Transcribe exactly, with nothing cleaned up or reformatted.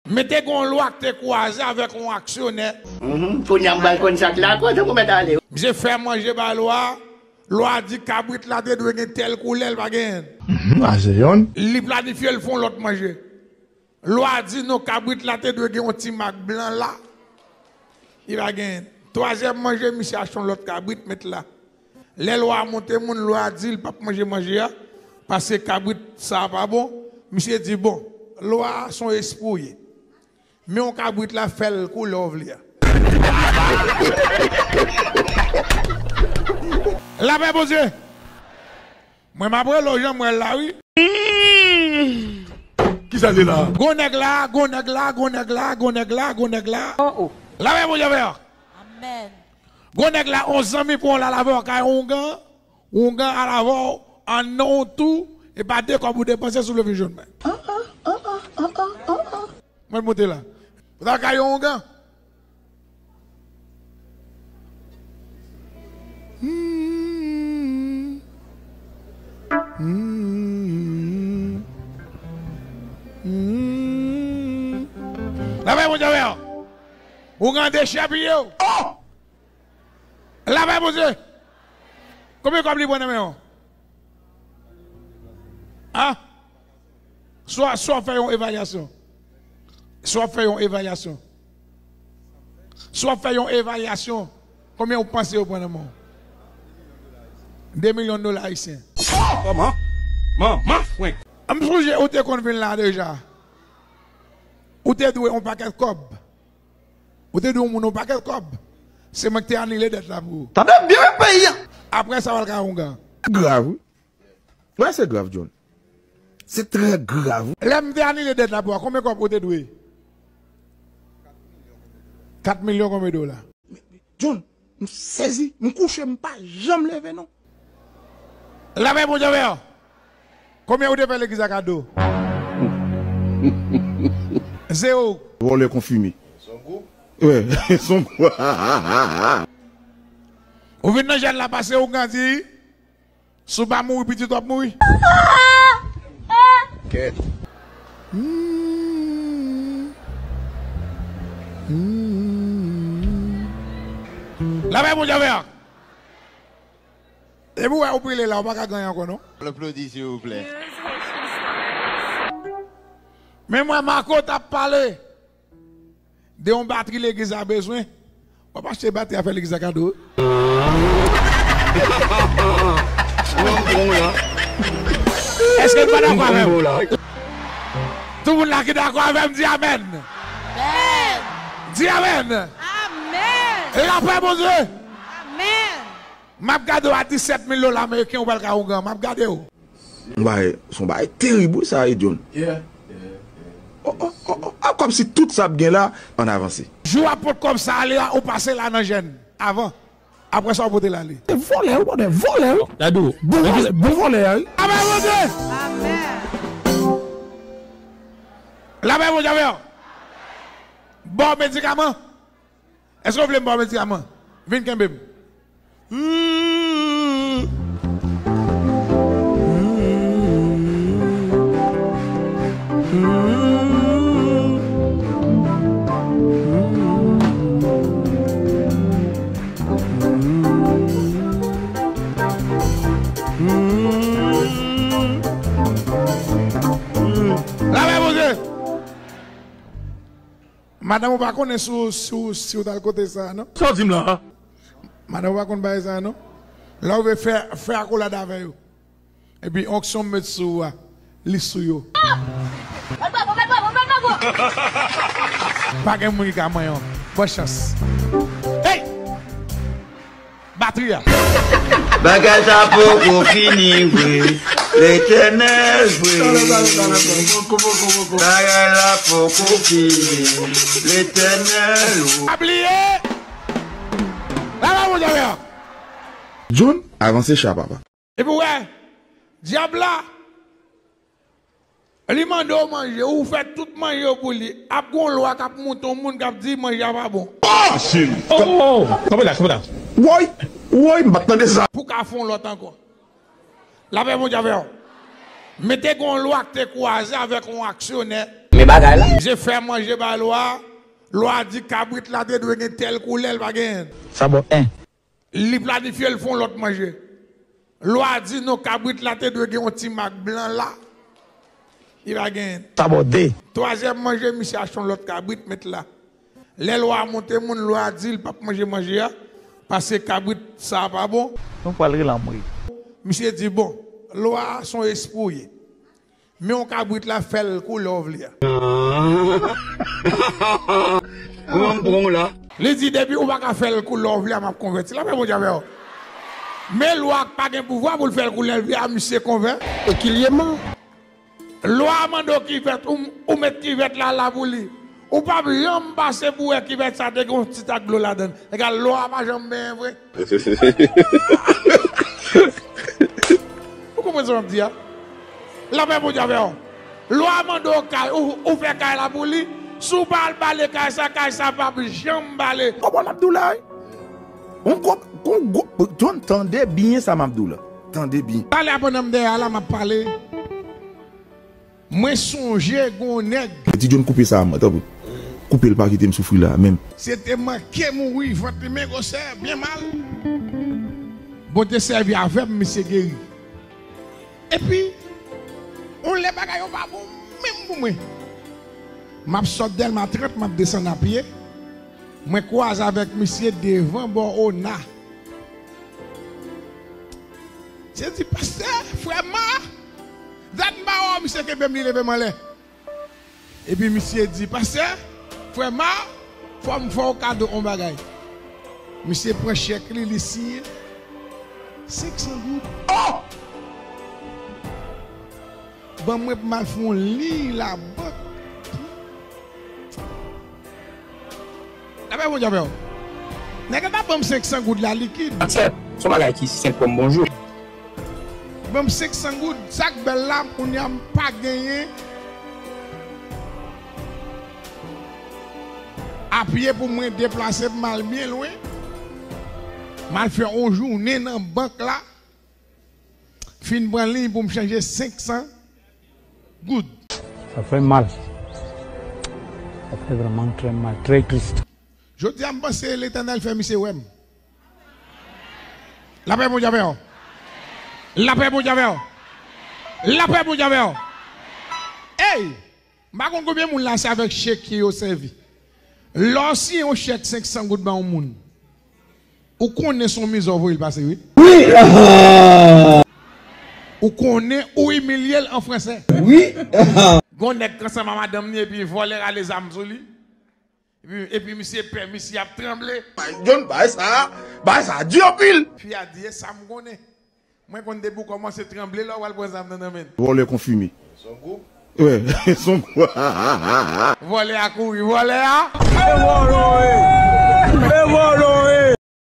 Men te gen yon lwa k te kwaze avèk yon aksyonè. Mhm. Kounye a m pral konn sa k lakòz pou mèt ale. Misye fè manje ba lwa a. Lwa a di kabrit la te dwe gen tèl koulè, l pa genyen. Mhm, a se yonn. Li planifye l fè yon lòt manje. Lwa a di non, kabrit la te dwe gen yon ti mak blan la. Li pa genyen. Twazyèm manje, misye achte yon lòt kabrit, met la. Lè lwa a monte moun, lwa a di l p ap manje manje a, paske kabrit sa a pa bon. Misye di, bon, lwa a se yon espri w ye. Men yon kabrit la, fè l koulè w vle a. Lapè Bondye! Mwen m ap rele w jan m wè l la, wi. Kisa l ye la? Gon nèg la, gon nèg la, gon nèg la, gon nèg la, gon nèg la. Oh, oh. Lapè Bondye avè w. Amèn. Gon nèg la, on zanmi pou w la avè w kay oungan, oungan al avè w an non tou, e pa de kòb ou depanse sou vle vin jwenn mwen. Mwen monte la. Ou ta kay oungan. Hmm. Hmm. Hmm. Lapè Bondye avè w. Ou gen dechèpiye w. Oh! Lapè Bondye. Konbyen kòb li pran nan men w? A? Si w, si w ap fè yon evalyasyon. Si w ap fè yon evalyasyon. Si w ap fè yon evalyasyon, konbyen ou panse yo pran nan men w? De milyon dola ayisyen. Kòman? Manman frenk. M sonje ou te konn vin la deja. Ou te dwe yon pakèt kòb. Ou te dwe yon moun yon pakèt kòb. Se mwen ki te anile dèt la pou ou. Tande byen, peyi a. Apre sa, w al ka oungan. Grav, wi. Wè, se grav, John. Se trè grav. Lè m te anile dèt la pou ou, konbyen kòb ou te dwe? Kat milyon konbyen dola? John, m sezi, m kouche, m pa janm leve, non. Lapè Bondye avè w. Konbyen ou te fè legliz la kado? Zewo. Vòlè konfime. Wi, son gou. Ou vin nan jèn la pase, ou grandi. Si w pa mouri, pitit w ap mouri. Kèt. Hmm. Hmm. Lapè Bondye avè w. Depi w wè ou pile la, ou pa ka ganyen ankò, non. Aplodi, silvouplè. Men mwen, Marco t ap pale de yon batri legliz la bezwen. W ap achte batri a fè legliz la kado. Èske n pa dakò avè m? Tout moun la ki dakò avè m, di amèn. Amèn. Di amèn. Amèn. Lapè Bondye. Amèn. M ap gade w a disèt mil dola ameriken, ou pral ka oungan. M ap gade w. Yon bagay, se yon bagay terib, wi, sa, wi, John. Yeah, yeah, yeah. Oh, oh, oh, oh. A, kòmsi tout sa ap gen la, ann avanse. Jou a pot kòb sa ale a, ou pase la nan jèn. Avan. Apre sa, ou pote l ale. Se vòlè, wi, bòdè, vòlè, wi. Dadou. Bon vòlè, bon vòlè, wi. Amèn, Bondye. Amèn. Lapè Bondye avè w. Ba w medikaman. Èske w vle m ba w medikaman? Vin kenbe m. Lapè Bondye. Madanm ou pa konnen si w, si w, si w t al kote sa a, non? Sa w di m la a? Madanm ou pa konn bagay sa a, non? Lè w rive fè, fè akolad avè yo. Epi onksyon m met sou ou a, li sou yo. Pa gen moun ki ka manyen w. Bòn chans. Hey! Batri a. Bagay sa poko fini vre. Letènèl vre. Bagay la poko fini. Letènèl. Pa bliye. La la, mon Dye. John, avanse cha, papa. Epi w wè, dyab la, li mande w manje, ou fè tout manje yo pou li. Ap gon lwa k ap monte, yon moun k ap di manje a pa bon. Oh, cheri. Oh, oh, oh. Kanpe la, kanpe la. Woy, woy, m pa t tande sa. Pou ka fè yon lòt ankò. Lapè Bondye avè w. Men te gon lwa k te kwaze avèk yon aksyonè. Men bagay la. Misye fè manje bay Lwa. Lwa di kabrit la te dwe gen tèl koulè, l pa genyen. Sa bon, en. Li planifye l fè yon lòt manje. Lwa di non, kabrit la te dwe gen yon ti mak blan la. Li pa genyen. Sa bon, de. Twazyèm manje, misye achte yon lòt kabrit, met la. Lè Lwa monte moun, Lwa di l p ap manje manje a, paske kabrit sa a pa bon. Nou pral rele anmwe. Misye di, bon, Lwa se yon espri w ye. Men yon kabrit la, fè l koulè w vle a. Kòman m pran w la? Li di, depi ou pa ka fè l koulè w vle a, m ap konvèti. Lapè Bondye avè w. Men Lwa k pa gen pouvwa pou l fè l koulè l vle a, misye konvè. Ekilyèman. Lwa mande w kivèt, ou, ou met kivèt la la pou li. Ou p ap janm pase pou wè kivèt sa te gen yon ti tak dlo ladan l. Egal, Lwa pa janm benyen vre. Ou konprann sa m ap di a? Lapè Bondye avè w. Lwa mande w kay, ou, ou fè kay la pou li. Si w pa al bale kay sa, kay sa p ap janm bale. Kòman l ap di w la, wi? On gwo, on gwo, John, tande byen sa m ap di w la. Tande byen. Talè a pandan m dèyè a la, m ap pale. Mwen sonje gen yon nèg. Ti John, koupe sa a, tanpri. Koupe l, pa kite m soufri la menm. Se te manke mouri, vant li men gwosè, byen mal. Bon, te sèvi avè m, misye geri. Epi, yon lè bagay yo pa bon menm pou mwen. M ap sot Dèlma trant, m ap desann a pye. Mwen kwaze avèk misye devan bò Ona. Misye di, pastè, frè m a, dat m pa wè w, misye kenbe m, li leve m anlè. Epi misye di, pastè, frè m a, fò m fè w kado yon bagay. Misye pran chèk li, li siyen. Senk san goud. Oh! Ban mwen pou m al fè yon liy labank. Lapè Bondye avè w. Nèg la ta ban m senk san goud la likid. Pastè, se yon bagay ki senp kòm bonjou. Ban m senk san goud, sa k bèl la, kounye a m pa genyen a pye pou mwen deplase pou m al byen lwen. M al fè yon jounen nan bank la. Fin pran liy pou m chanje senk san goud. Sa fè mal. Sa fè vrèman trè mal, trè tris. Jodi a, m panse Letènèl fè misye wè m. Lapè Bondye avè w. Lapè Bondye avè w. Lapè Bondye avè w. Ey! M pa konn konbyen moun la se avèk chèk ke yo sèvi. Lè w siyen yon chèk senk san goud ban yon moun, ou konnen se yon mizè w voye l pase, wi. Wi! Ou konnen ou imilye l an fransè. Wi! Gen yon nèg k ansanm a madanm li epi vòlè rale zam sou li. Epi, epi misye pè, misye ap tranble. John, bagay sa, bagay sa di anpil. Fi a di, e sa m konnen. Mwen konn depi w kòmanse tranble lè w al pran zam nan nan men l. Vòlè konfime. Son gwoup. Wi, son gwoup. Vòlè a kouri, vòlè a. Se vòlè w ye.